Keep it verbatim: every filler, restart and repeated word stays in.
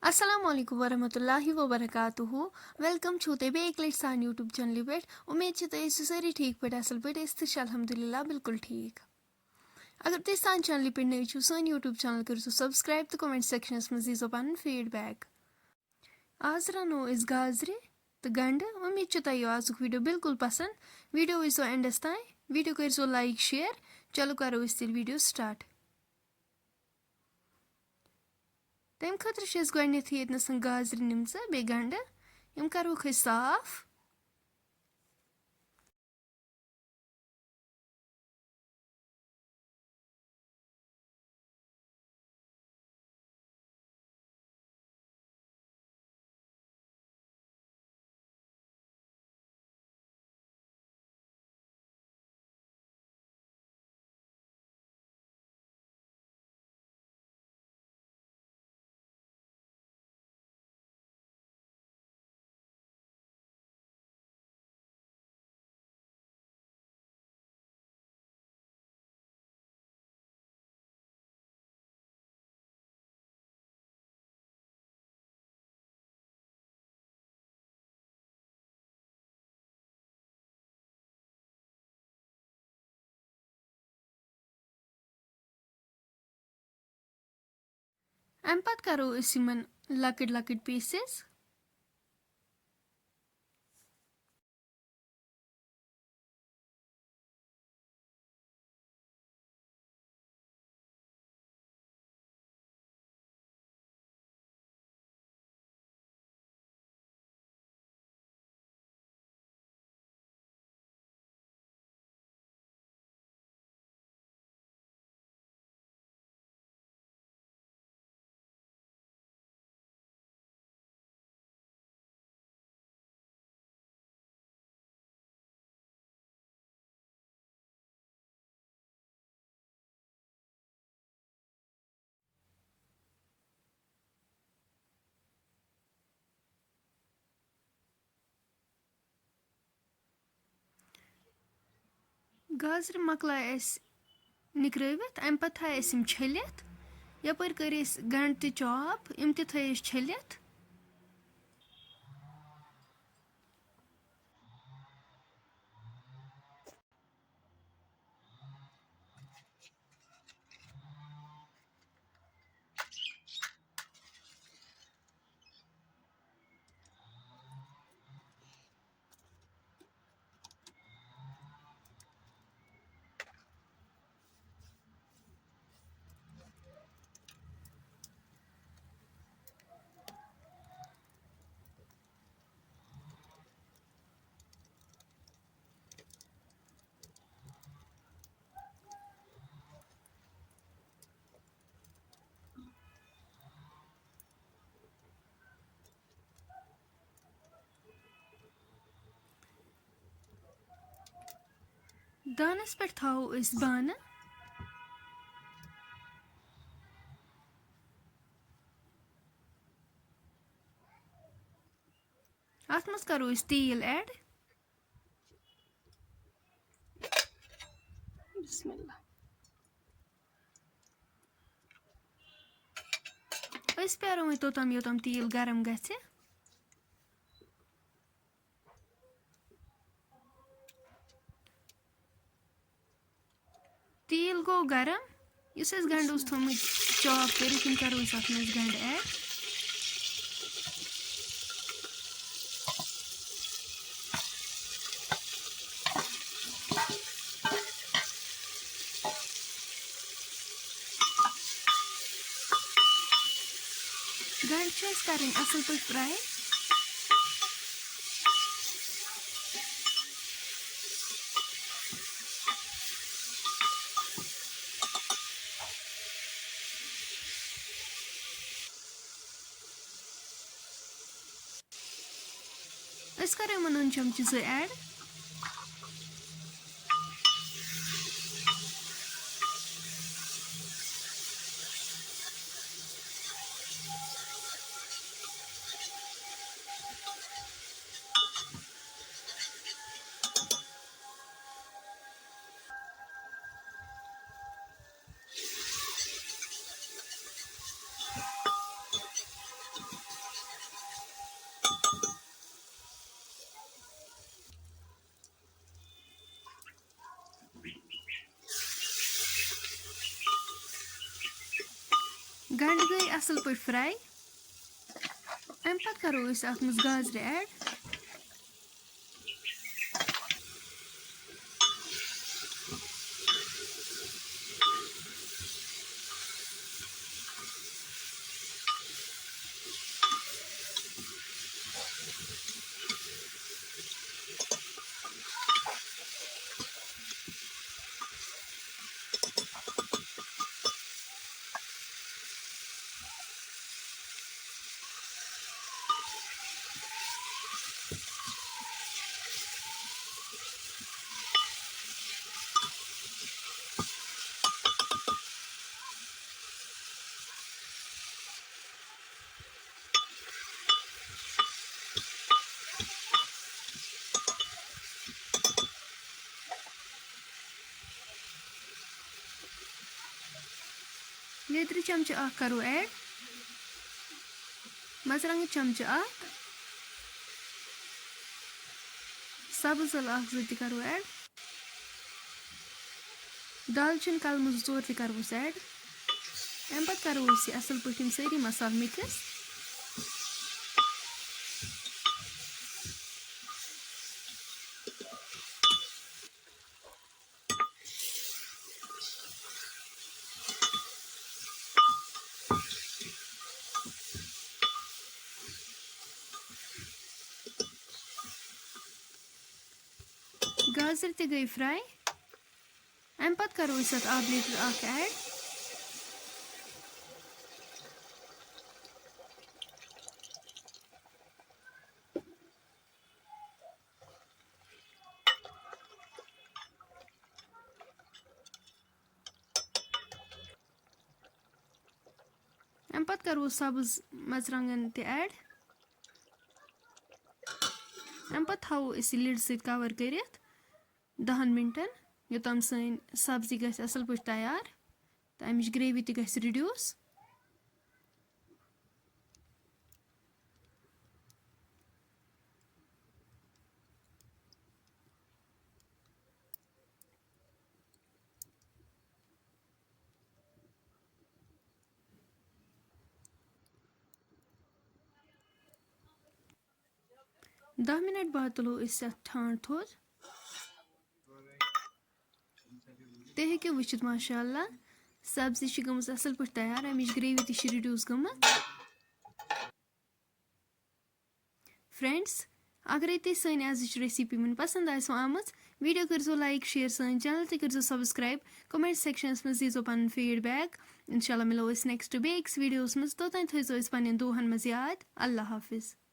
السلام علیکم ورحمۃ اللہ وبرکاتہ۔ ویلکم چھُو تۄہہِ بیٚیہِ اَکہِ لَٹہِ سانہِ YouTube چینلہِ پٮ۪ٹھ۔ اُمید چھِ تُہۍ ٲسِو سٲری ٹھیٖک پٲٹھۍ، اَصٕل پٲٹھۍ۔ أسۍ تہِ چھِ الحمدللہ بِلکُل ٹھیٖک۔ اگر تُہۍ سانہِ چینلہِ پٮ۪ٹھ نٔوۍ چھِو، سٲنۍ YouTube چینل کٔرِو سا subscribe تہٕ comment sectionس منٛز دیٖزیو پَنُن feedback۔ آز رَنو أسۍ گازرِ تہٕ گنٛڈٕ۔ اُمید چھِ تۄہہِ یہِ آزُک video بِلکُل پَسنٛد۔ Video وٕچھزیو endس تام، video کٔرۍزیو like، share۔ چلو کَرو أسۍ تیٚلہِ video start۔ تَمہِ خٲطرٕ چھِ اَسہِ گۄڈٕنٮ۪تھٕے ییٚتنَس گازرِ نِمژٕ، بیٚیہِ گنٛڈٕ۔ یِم کَرہوکھ أسۍ صاف۔ اَمہِ پَتہٕ کَرو أسۍ یِمَن لۄکٕٹۍ لۄکٕٹۍ pieces۔ گازرِ مۄکلایہِ اَسہِ نِکرٲوِتھ، اَمہِ پَتہٕ تھایہِ اَسہِ یِم چھٔلِتھ۔ یَپٲرۍ کٔرۍ اَسہِ گَنٛڈٕ تہِ chop، یِم تہِ تھٲے اَسہِ چھٔلِتھ۔ دانَس پٮ۪ٹھ تھاوو أسۍ بانہٕ۔ اَتھ منٛز کَرو أسۍ تیٖل add۔ بسم اللہ۔ أسۍ پیارو وۄنۍ توٚتام، یوٚتام تیٖل گرم گژھِ۔ تیٖل گوٚو گرم۔ یُس اَسہِ گنٛڈٕ اوس تھوٚومُت chop کٔرِتھ، تِم کَرو أسۍ اَتھ منٛز گنٛڈٕ add۔ گنٛڈٕ چھِ اَسہِ کَرٕنۍ اَصٕل پٲٹھۍ fry۔ أسۍ کَرو یِمَن نُن چَمچہٕ زٕ add۔ اَصٕل پٲٹھۍ fry. اَمہِ پَتہٕ کَرو أسۍ اَتھ منٛز گازرِ add. لیٚدرِ چمچہٕ اکھ کرو add، مرژٕوانٛگن چمچہٕ اکھ، سبٕز ٲلہٕ اکھ زٕ تہِ کرو add، دالچیٖن کلہٕ مُچ زٕ ژور تہِ کرہوس add. اَمہِ پتہٕ کرو أسۍ یہِ اَصٕل پٲٹھۍ یِم سٲری مسالہٕ mix. گازرِ تہِ گٔے fry. اَمہِ پَتہٕ کَرو أسۍ اَتھ آبہٕ لیٖٹر اَکھ add. اَمہِ پَتہٕ کَرو سَبٕز مَرژٕوانٛگَن تہِ add. اَمہِ پَتہٕ تھاوو أسۍ یہِ lid سۭتۍ cover کٔرِتھ دَہَن مِنٹَن، یوٚتام سٲنۍ سبزی گژھِ اَصٕل پٲٹھۍ تیار تہٕ اَمِچ gravy تہِ گژھِ reduce. دَہ مِنَٹ بعد تُلو أسۍ اَتھ ٹھانٛڈ تھوٚد۔ تُہۍ ہیٚکِو وٕچھِتھ، ماشاء اللہ، سبزی چھِ گٔمٕژ اَصٕل پٲٹھۍ تیار، اَمِچ gravy تہِ چھِ reduce گٔمٕژ۔ Friends، اگرے تُہۍ سٲنۍ أزِچ recipe وٕنہِ پسنٛد آسِوٕ آمٕژ، video کٔرۍزیو like، share، سٲنۍ channel تہِ کٔرۍزیو subscribe، comment sectionس منٛز دیٖزیو پنُن feedback۔ انشاءاللہ مِلو أسۍ next بیٚیہِ أکِس videoس منٛز، توٚتام تھٲیزیو أسۍ پنٕنٮ۪ن دُعاہن منٛز یاد۔ اللہ حافظ۔